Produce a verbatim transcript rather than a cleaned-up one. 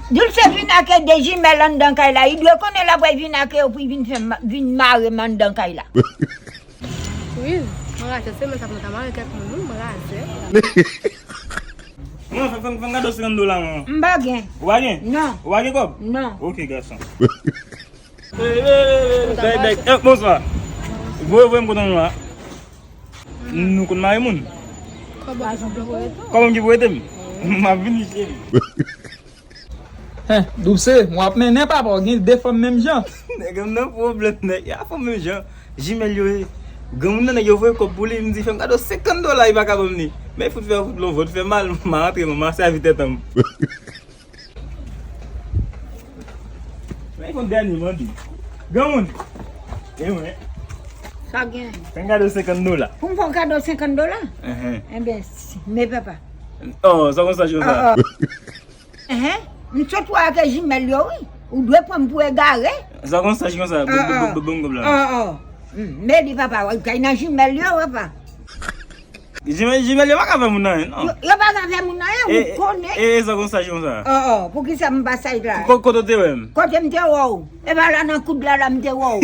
Doulce vin ak de jimèl anndan kay la. Li dwe konnen l ap vin ak yo pou l vin fè ma- vin mare m anndan kay la. Wi, mwen raje se mwen sa pran ta mare kèk moun wi, mwen raje. Mwen fè fè fè gade senkant dola mwen. M pa gen. Ou pa gen? Non. Ou pa gen kòb? Non. Ok gason. Bèk bèk. Eh, bonswa. Voye voye m kote nou la. Nou konn mare moun. Kòman ki pou rete m? M ap vini cheri. Hen, Doulce, w ap mennen papa, w gen de fanm menm jan. Nèg m nan pwoblèm nèg, y a fanm menm jan. Jimèl yo ye. Granmoun nan nèg yo voye kòb pou li, m di fè m kado senkant dola li pa ka ban m li. Men fout fè fout lon vòt fè mal, m a rantre m a sèvi tèt an m. Men yon dènye mande. Granmoun. E mwen. Sa gen? Fè m kado senkant dola. Pou m fè w kado senkant dola? Enhen. Enben, men papa. Oh, sa konsa jò sa. Enhen. M sot wè ak jimèl yo wi. Ou dwe pran m pou egare. Sa konsa jò sa. Bon bon bon bon la. Oh oh. Men li papa, w al kay nan jimèl yo papa. Jimèl jimèl yo pa ka fè moun anyen non. Yo pa ka fè moun anyen, ou konnen. E sa konsa jò sa. Oh oh, poukisa m pa sa la? Kote w te wè m? Kote m te wè w? E pa la nan koud la la m te wè w.